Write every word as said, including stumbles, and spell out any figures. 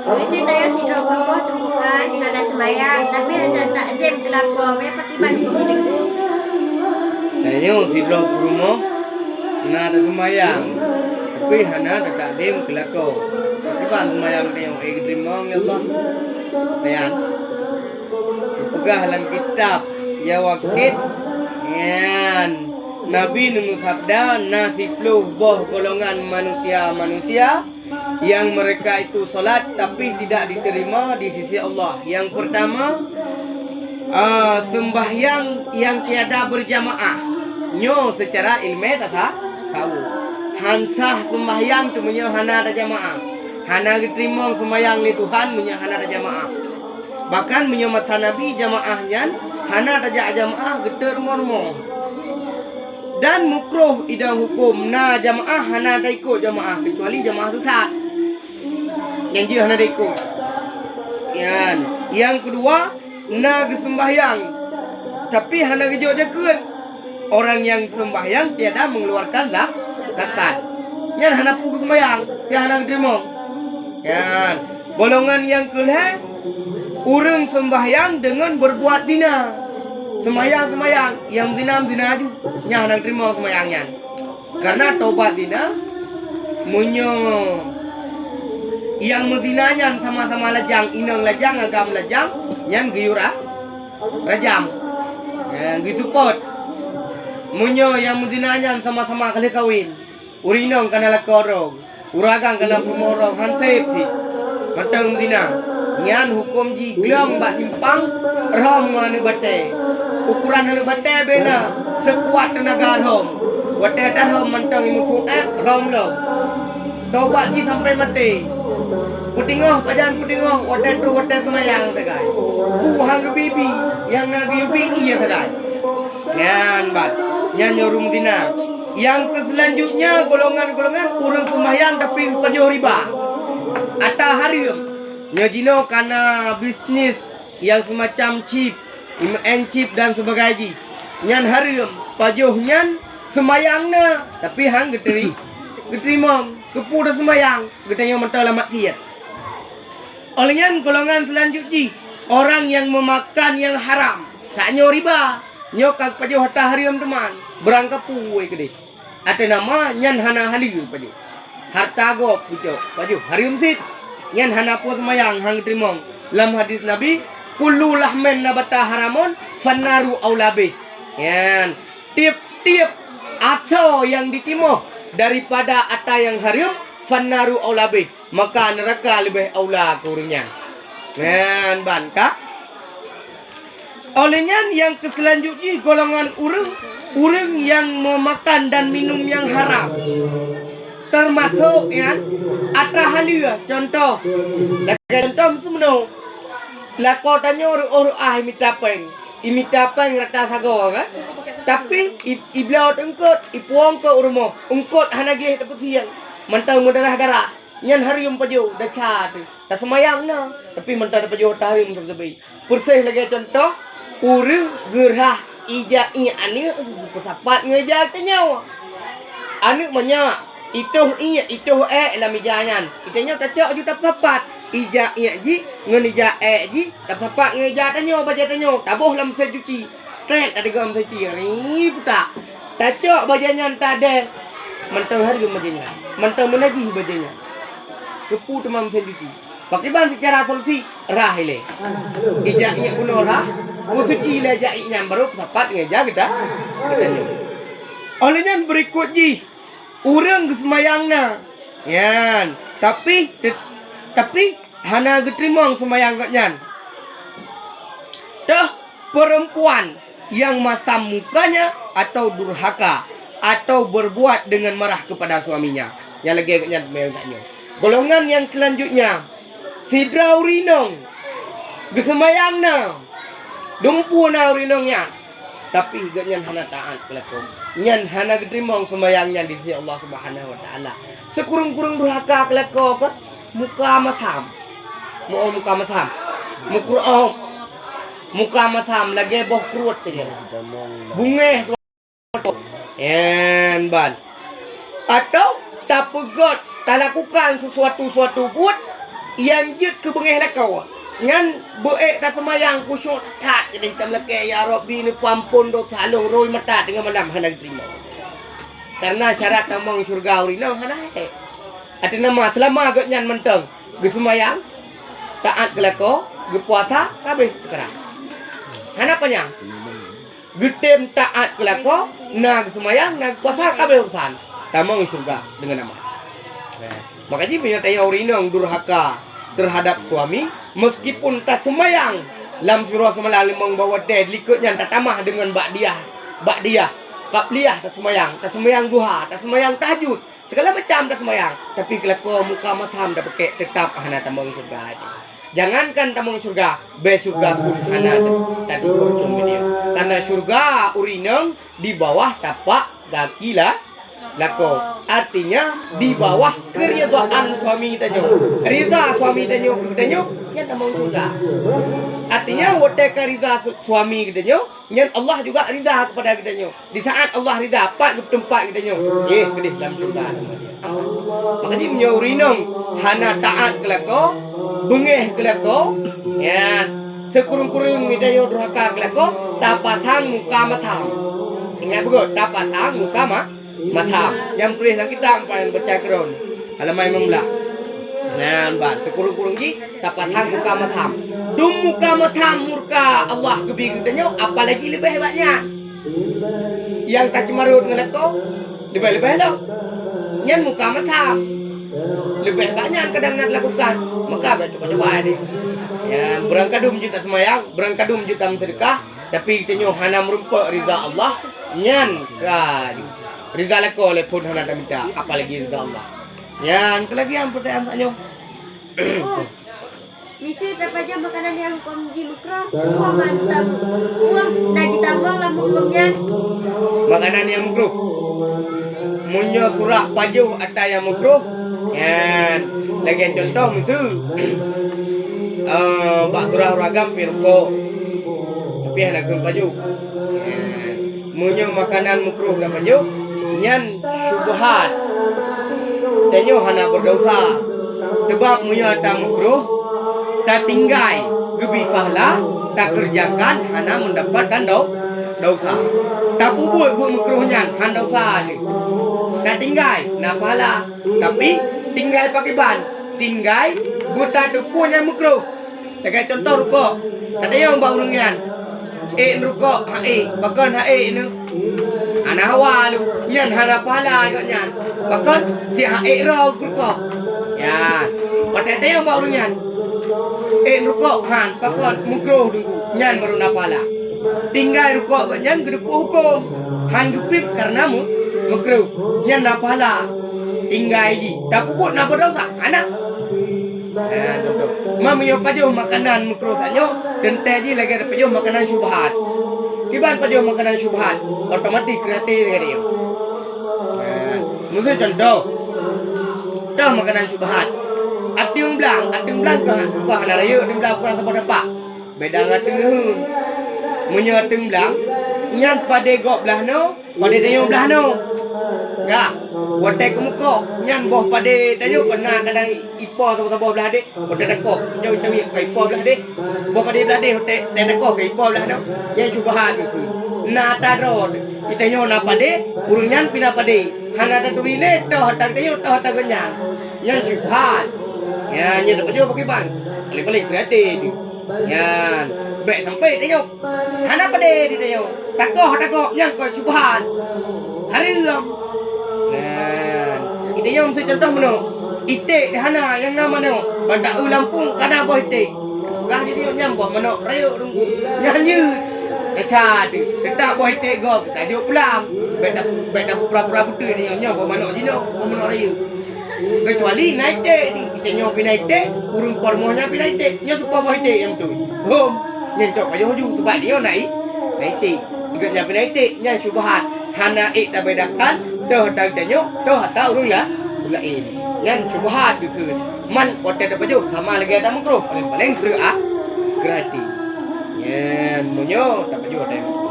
Biasai tanyoe sidroe peurumoh teumeubuka hana seumayang, tapi hana takzim keu lakoe, meunan pakriban huköm jih? Tanyoe sidroe peurumoh na taseumayang, tapi hana tatakzim keu lakoe. Pakriban seumayang tanyoe, éh, geuteurimong lé Allah? Nyan geupeugah lam kitab Yawaqit, nyan Nabi neumeusabda, na siploh boh golongan manusia-manusia yang mereka itu salat tapi tidak diterima di sisi Allah. Yang pertama, ah, sembahyang yang tiada berjamaah. Nyoe secara ilmiah tasa-, tahu. Han sah sembahyang teuh meunyoe hana tajamaah. Hana geuteurimong sembahyang lé Tuhan meunyoe hana tajamaah. Bahkan meunyoe masa Nabi jamaah nyan hana tajak jamaah, geuteurimong. Dan mukroh idong huköm na jamaah hana taikot jamaah, keucuali jamaah sesat. Nyang jeuet hana taikot. Nyan. Nyang keudua, na geuseumbahyang, tapi hana geujok jakeuet. Orang nyang seumbahyang tiada mengeluarkan za-, zakat. Nyan hana peue geuseumbahyang, tiada hana geuteurimong. Nyan. Golongan nyang keulhée, ureuëng seumbahyang deungon berbuat zina. Seumbahyang-seumbahyang, nyang zina-zina ju, nyan hana geuteurimong seumbahyang nyan. Karena tobat zina, meunyoe nyang meuzina nyan sama-sama lajang, inong lajang, agam lajang, nyan geuyue ra-, rajam. Eh, geuseupôt. Meunyoe nyang meuzina nyan sama-sama ka lheueh kawen, ureuëng inong ka na lakoe droe, ureuëng agam ka na peurumoh droe, han sép cit, mantong meuzina, nyan huköm jih glong bak simpang rhom ngon aneuëk batée. Ukuran aneuëk batée beu na seukuat teunaga rhom. Watée tarhom mantong imeusue ék rhom lom. Tobat jih sampai maté. Peuteungoh pajan peuteungoh, watée troh watée seumayang sagai. Tuhan geubi-bi, nyang na geuyue bi ié sagai. Nyan ban, nyan nyoe ureuëng zina. Nyang keuseulanjutnya golongan-golongan ureuëng seumbahyang tapi geupajoh riba. Ata hareuem. Nyoe jinoe ka na bisnis nyang seumacam chip, M N chip dan sebagainya jih. Nyan hareuem, pajoh nyan seumayang na, tapi han geuteri-, geuteurimong. Keupeue taseumbayang, geutanyoe mantong lam maksiat. Óh lheueh nyan golongan seulanjut jih, orang nyang meumakan nyang haram. Tanyoe riba, nyoe ka geupajoh ata hareuem teuma, beurangkapeue keudeh. Ateueh nama nyan hana haleue pajoh. Hareuta gob geucok pajoh hareuem cit. Nyan hana peue seumayang han geuteurimong. Lam hadis Nabi, "Kullu lahmin nabata haramun, fannaru aula bih." Nyan, tiep-tiep asoe nyang jitimoh daripada ata nyang hareuem, fannaru aula bih. Maka neuraka leubeh aula keu ureuëng nyan. Nyan ban ka. Óh lheueh nyan nyang keuseulanjut jih golongan ureuëng, ureuëng nyang meumakan dan minum nyang haram. Teumasok nyan atra haleue, cuntoh. Lagée cuntoh meuseumeunoe. Lakoe tanyoe reuôh-reuôh imita péng. Imita péng rata sagoe kan? Tapi i-, ibloe teungkot, ipuwong keu u rumoh, eungkot hana gleh tapeusieng. Mantong meudarah-darah. Nyan hareuem pajoh, desya teuh. Taseumayang na, tapi mantong tapajoh ata hareuem sabe-sabe. Peureuseh lagée cuntoh, ureuëng geurhah ija iek aneuëk, peusapat ngon ija tanyoe. Aneuëk manyak, itoh iek, itoh ék lam ija nyan. Itanyoe tacok aju tapeusapat. Ija iek jih ngon ija ék jih tapeusapat ngon ija tanyoe, bajée tanyoe, taboh lam meusén cuci. Trét, tadeungoe meusén cuci, ri putak. Tacok bajée nyan tadée, mantong hareuem bajée nyan, mantong meunajih bajée nyan. Keupeue teuma meusén cuci? Pakriban seucara solusi, rhah ilée. Ija iek bunoe rhah, peusuci lé ija iek nyan, barô peusapat ngon ija geuta-, geutanyoe. Óh lheueh nyan beurikot jih, ureuëng geuseumayang na, nyan, tapi, te-, tapi hana geuteurimong seumayang gobnyan. Toh perempuan yang masam mukanya atau durhaka atau berbuat dengan marah kepada suaminya. Nyang lagée gobnyan seumayang gobnyan. Golongan nyang seulanjutnya, sidroe ureuëng inong geuseumayang na, dumpeue na ureuëng inong nyan, tapi gobnyan hana taát keu lakoe. Nyan hana geuteurimong seumayang nyan di sisi Allah Subhanahu wa Taala. Sikureueng-kureueng durhaka keu lakoe kon, muka masam. Muka masam. Mukruoh. Muka masam lagée boh kruet saja. Bungéh. Nyan ban. Atau tapeugot, talakukan sesuatu-suatu buet Nyang jeuet keu beungéh lakoe, nyan beu-ék taseumayang khusyuk that, jadi tameulakée, "Ya Rabbi, neupeuamphon desya lôn," rhoi mata teungoh malam hana geuteurimong. Kareuna syarat tamong syeuruga ureuëng inong hana hék. Ateueh nama seulama gobnyan mantong geuseumayang, taát keu lakoe, geupuasa, ka abéh peukara. Hana panyang. Geutem taát keu lakoe, na geuseumayang, na geupuasa, ka abéh urusan. Tamong syeuruga deungon aman. Maka jih meunyoe tanyoe ureuëng inong durhaka teuhadab suami, meuskipun taseumayang lam siuroe seumalam limong boh watée, di likot nyan tatamah deungon ba'diyah, ba'diyah, qabliyah taseumayang, taseumayang duha, taseumayang tahajud, segala macam taseumayang, tapi keu lakoe muka masam tapeukek, teutap hana tamong syeuruga. Jangankan tamong syeuruga, bée syeuruga pun hana ta-, tatuboh cong meudeh. Karena syeuruga ureuëng inong di bawah tapak gaki la-, lakoe. Artinya, di bawah keuridaan suami tanyoe. Ridha suami tanyoe keu tanyoe, nyan tamong syeuruga. Artinya, watée ka ridha su-, suami geutanyoe, nyan Allah juga ridha kepada geutanyoe. Di saat Allah ridha, pat geupeuteumpat geutanyoe, eh, keudeh lam syeuruga. Maka jih meunyoe ureuëng inong hana taát keu lakoe, beungéh keu lakoe, nyan, sikureueng-kureueng geutanyoe durhaka keu lakoe, tapasang muka masam. Ingat beugöt, tapasang muka ma-, masam. Nyang tuléh lam kitab, pajan baca keudroe. Halaman limong blah. Nyan ban, sikureueng-kureueng jih tapasang muka masam. Dum muka masam murka Allah geubri geutanyoe, apalagi leubeh bak nyan. Nyang taceumarot ngon lakoe, leubeh-leubeh lom. Nyan muka masam. Leubeh bak nyan kadang na teulakukan. Maka bèk cuba-cuba deh. Nyan, beurangkadum jeuet taseumayang, beurangkadum jeuet tameuseudekah, tapi geutanyoe hana meurumpok ridha Allah, nyan ka ridha lakoe lé phon hana taminta, apalagi ridha Allah. Nyan keulagian peurtanyaan tanyoe. Miseue tapajoh makanan nyang hukôm jih meukruh, peue mantong, peue na jitamong lam hukôm nyan? Makanan nyang meukruh. Meunyoe surak pajoh atra nyang meukruh, nyan lagèe cuntoh miseue, eh, bak surah ureueng agam pih rukok, tapi hana keuneuk pajoh. Nyan. Meunyoe makanan meukruh tapajoh, nyan syubhat. Tanyoe hana beudesya. Sabab meunyoe atra meukruh, tatinggai geubri pahala, takeureujakan hana meudapatkan deu-, desya. Tapeubuet buet meukruh nyan hana desya jih. Tatinggai na pahala, tapi tinggai pakriban? Tinggai beutateupeue nyang meukruh. Lagèe cuntoh rukok, ka tanyong bak ureueng nyan, "Ék neurukok?" "Hana ék." "Pakon hana ék neuh?" Hana hawa lom, nyan hana pahala gobnyan. Pakon? Siat hana ék droe rukok. Ya, watèe tanyong bak ureueng nyan, "Ék neurukok?" "Han." "Pakon?" "Meukruh Teungku." Nyan baru na pahala. Tinggai rukok gobnyan geuteupeue hukôm, han geupiep kareuna meu-, meukruh. Nyan na pahala. Tinggai jih. Tapeubuet na beudesya? Hana. Eh, contoh. Ma meunyoe pajoh makanan meukruh tanyoe, teuntèe jih lagèe tapajoh makanan syubhat. Kiban pajoh makanan syubhat, otomatis keu até lagèe nyoe. Eh, miseue contoh, toh makanan syubhat. Ateueng blang, ateueng blang ka, ka hana rayeuk ateueng blang, kurang saboh tapak. Beda ngon ateueng leuheun. Meunyoe ateueng blang, nyan padé gob blah noe, padé tanyoe blah noe. Ka, watèe keumeukoh, nyan boh padé tanyoe peureunah kadang ipo saboh-saboh blah deh, watèe takoh, nyoe cawék ka ipo blah deh. Boh padé blah deh, watèe, watèe takoh ka ipo blah noe. Nyan syubhat geukheun. Na atra droe, geutanyoe na padé, ureueng nyan pih na padé. Hana taturi lé, toh atra geutanyoe, toh atra gobnyan. Nyan syubhat. Nyan, nyan tapajoh pakriban? Paléng-paléng keu até jih. Nyan, bèk sampai tanyoe. Hana padé di tanyoe. Takoh, takoh, nyan kon syubhat. Hareuem. Nyan. Di tanyoe miseue contoh meunoe. Iték di hana nyang na manok. Ban ta-eu lampông ka na boh iték. Peugah di tanyoe nyan boh manok rayeuk Teungku. Nyan jeuet. Desya teuh. Teutap boh iték gob, tajok pulang. Bèk ta-, bèk tapura-pura beutôi di tanyoe nyoe boh manok jinoe, boh manok rayeuk. Keucuali na iték, di tanyoe pih na iték, ureueng po rumoh nyan pih na iték, nyoe teupeue boh iték nyang beutôi. Hom, nyan cok pajoh ju, sabab nyoe na i-, na iték. Di gobnyan pih na iték, nyan syubhat. Hana ék tabedakan, toh atra geutanyoe, toh atra ureueng la-, laén. Nyan syubhat geukheun. Man watèe tapajoh, sama lagèe atra meukruh, paléng-paléng kreueh a-, kreueh até. Nyan, meunyoe tapajoh atra meukruh.